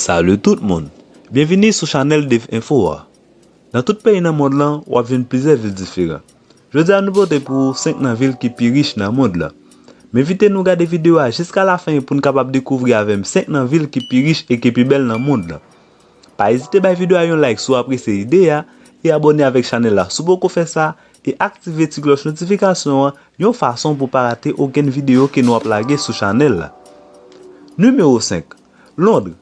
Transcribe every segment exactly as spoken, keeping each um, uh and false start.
Salut tout moun! Byenvini sou chanèl Dave Info a. Nan tout peyi nan mond lan, w ap jwenn plizyè vil diferan. Jodi a nou pote pou ou senk nan vil ki pi rich nan mond lan. M envite nou gade videyo a jiska lafen pou n kapab dekouvri avè m senk nan vil ki pi rich e ki pi bèl nan mond lan. Pa ezite bay videyo a yon like si w apresye ide a e abòne avèk chanèl la si w poko fè sa e aktive ti klòch notifikasyon an yon fason pou w pa rate okenn videyo ke nou ap lage sou chanèl la. Nimewo senk. Lond.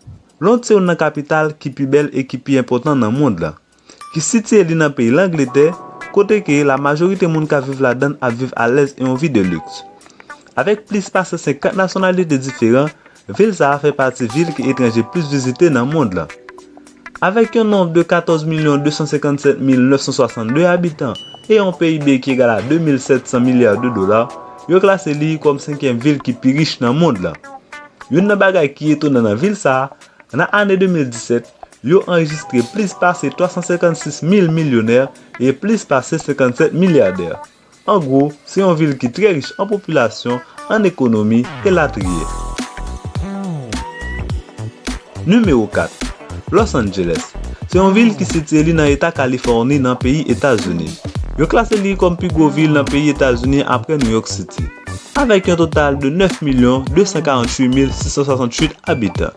Lond se youn nan kapital ki pi bèl e ki pi enpòtan nan mond lan, ki sitiye li nan peyi Langletè, kote ke lamajorite moun k ap viv ladan l ap viv alèz e yon vi de liks. Avèk plis pase senkant nasyonalite diferan, vil sa a fè pati vil ke etranje plis vizite nan mond lan. Avèk yon nonb de katòz milyon de san senkann sèt mil nèf san swasann de abitan e yon P I B ki egal a de mil sèt san milya de dola, yo klase li kòm senkyèm vil ki pi rich nan mond lan. Youn nan bagay ki etonan nan vil sa a, nan ane de mil disèt, yo anrejistre plis pase twa san senkannsis mil milyonè e plis pase senkannsèt milyadè. An gwo, se yon vil ki trè rich an popilasyon, an ekonomi, elatriye. Nimewo kat. Los Angeles. Se yon vil ki sitiye li nan eta Kalifòni, nan peyi Etazini. Yo klase li kòm pi gwo vil nan peyi Etazini apre New York City, avèk yon total de nèf milyon de san karanntuit mil sis san swasantuit abitan.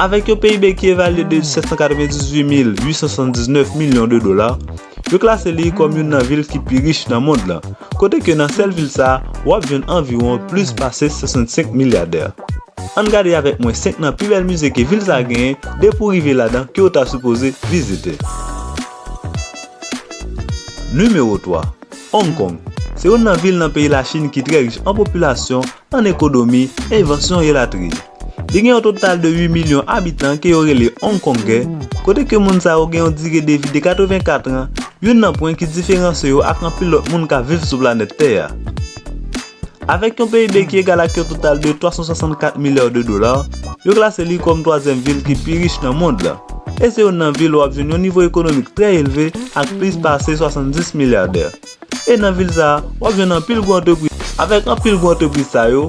Avèk yon P I B ki evalye de sèt san katrevendizuit mil uit san swasanndiznèf milyon de dola, yo klase li kòm youn nan vil ki pi rich nan mond lan, kote ke nan sèl vil sa a, w ap jwenn anviwon plis pase swasannsenk milyadè. Ann gade avèk mwen senk nan pi bèl mize ke vil sa a genyen, depi w rive ladan, ke w ta sipoze vizite. Nimewo twa. Hong Kong. Se youn nan vil nan peyi Lachin ki trè rich an popilasyon, an ekonomi, envansyon elatriye. Li gen yon total de uit milyon abitan ke yo rele Hongkongè, kote ke moun sa yo gen yon dire de vi de katrevenkat an, youn nan pwen ki diferansye yo ak anpil lòt moun k ap viv sou planèt tè a. Avèk yon P I B ki egal ak yon total de twa san swasannkat milya de dola, yo klase li kòm twazyèm vil ki pi rich nan mond lan. E se youn nan vil w ap jwenn yon nivo ekonomik trè elve ak plis pase swasanndis milyadè. E nan vil sa a, w ap jwenn anpil gwo antrepriz. Avèk anpil gwo antrepriz sa yo,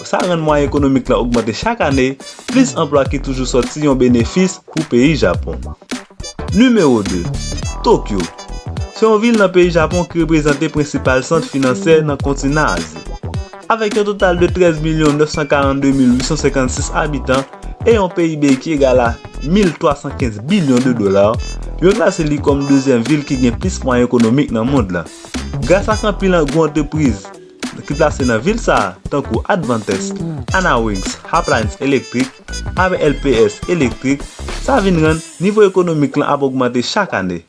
sa rann mwayen ekonomik lan ogmante chak ane, plis anplwa ki toujou sòti yon benefis pou peyi Japon. Nimewo de. Tokyo. Se yon vil nan peyi Japon ki reprezante prensipal sant finansyè nan kontinan Azi. Avèk yon total de trèz milyon nèf san karannde mil uit san senkannsis abitan e yon P I B ki egal a mil twa san kenz bilyon de dola, yo klase li kòm dezyèm vil ki gen plis mwayen ekonomik nan mond lan. Gras ak anpil gwo antrepriz ki plase nan vil sa a, tankou Advantest, Anawings, Appliance Electric, A L P S Electric, sa vin rann nivo ekonomik lan ap ogmante chak ane.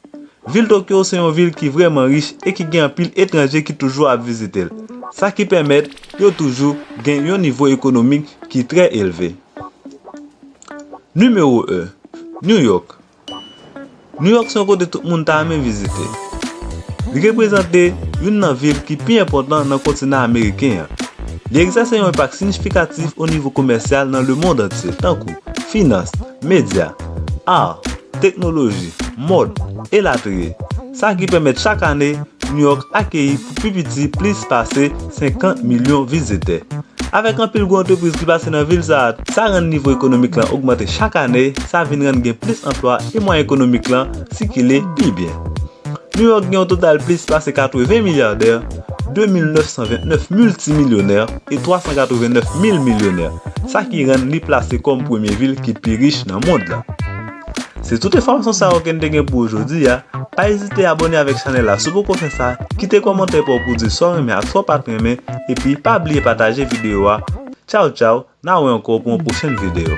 Vil Tokyo se yon vil ki vrèman rich e ki gen anpil etranje ki toujou ap vizite l, sa ki pèmèt yo toujou gen yon nivo ekonomik ki trè elve. Nimewo en. New York. New York se yon kote tout moun ta renmen vizite. Li reprezante youn nan vil ki pi enpòtan nan kontinan ameriken an. Li egzèse yon enpak siyifikatif o nivo komèsyal nan lemonn antye, tankou finans, medya, ar, teknoloji, mòd, elatriye. Sa ki pèmèt chak ane New York akeyi pou pi piti plis pase senkant milyon vizitè. Avèk anpil gwo antrepriz ki plase nan vil sa a, sa rann nivo ekonomik lan ogmante chak ane, sa vin rann gen plis anplwa e mwayen ekonomik lan sikile pi byen. New York gen yon total plis pase katreven milyadè, de mil nèf san vennèf miltimilyonè e twa san katrevennèf mil milyonè, sa ki rann li plase kòm premye vil ki pi rich nan mond lan. Se tout enfòmasyon sa yo ke n te gen pou ou jodi a. Pa ezite abòne avèk chanèl la si w poko fè sa, kite kòmantè pa w pou w di sa w renmen ak sa w pa t renmen, epi pa bliye pataje videyo a. Tchaw tchaw, n a wè ankò pou yon pwochèn videyo.